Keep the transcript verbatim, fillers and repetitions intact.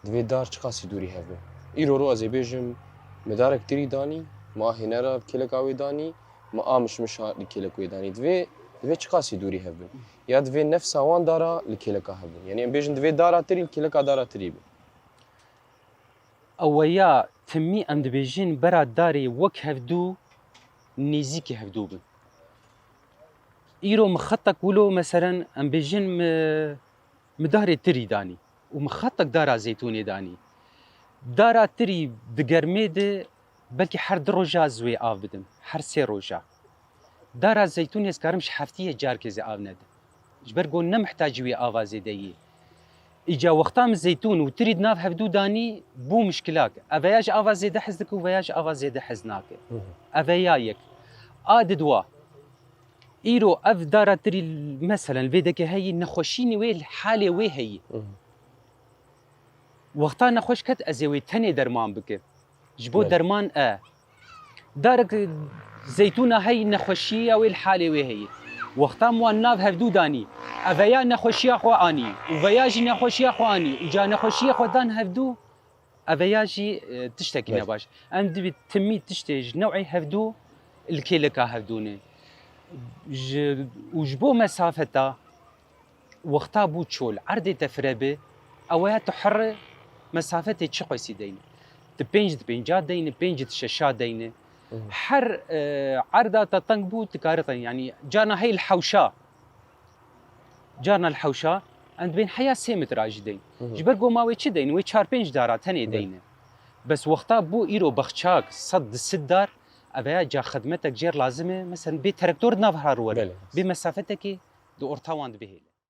Divê dar çiqasî dûrî hev bin? Îro ro ez ê bêjim, mi darek tirî danî, mi a hênera kêleka wê danî, mi a mişmiş hat li kêlek wê danî. Divê, divê çiqasî dûrî hev bin? Ya divê nefsa wan dara li kêleka hev bin? Yanî em bêjin divê dara tirî li kêleka dara tirî bin. Eweya timî em dibêjin bera darê wek hevdû nêzîkî hevdû bin. Îro mi xetek wilo meselen em bêjin mi, mi darê tirî danî û mi xetek dara zeytûnê danî. Dara tirî di germê de belkî her du roja ez wê av bidim, her sê roja. Dara zeytûnê ez karim ji heftiyê carkê zê av nedim. Ji ber ku ne mihtacî wê ava zêde yê. Îca wexta min zeytûn û tirî di nav hevdû danî bû mişkilak. Eveya ji ava zêde hez dike û veya ji ava zêde hez nake. Eveya yek. A didwa. Îro ev dara tirî meselen vê deke heyî nexweşînî wê li halê wê heyî. Wexta nexweş ket ez ê wê tenê derman bike. Ji bo Belê. Derman e. Darek zeytûna hey nexweşiya wê li halê wê heye. Wexta wan nav hevdû danî. Eveya nexweşiya xwe anî. Û veya jî nexweşiya xwe anî. Û ca nexweşiya xwe dan hevdû. Eveya jî e, tiştekî Belê. Nebaş. Em divî timî tiştê ji newê hevdû li kêleka hevdû ne. Ji, û ji bo mesafeta wexta bû çol, erdê te fire bi, eweya tu herre mesafetê çi qesî deyne. Tu pênc di pênca deyne, pênc di şeşa deyne. Her e, erda te teng bû, tu kari teng. Yanî cana hey li hewşa. Cana li hewşa, em dibên heya sê metra jî deyn. Ji ber goma wê çi deyn? Wê çar pênc dara tenê deyne. Bes wexta bû îro bexçak sed di sed dar, eveya ca xedmetek jêr lazim e, meselen bê terektor di nav har were. Belê. Bê mesafetekê di orta wan dibihêle.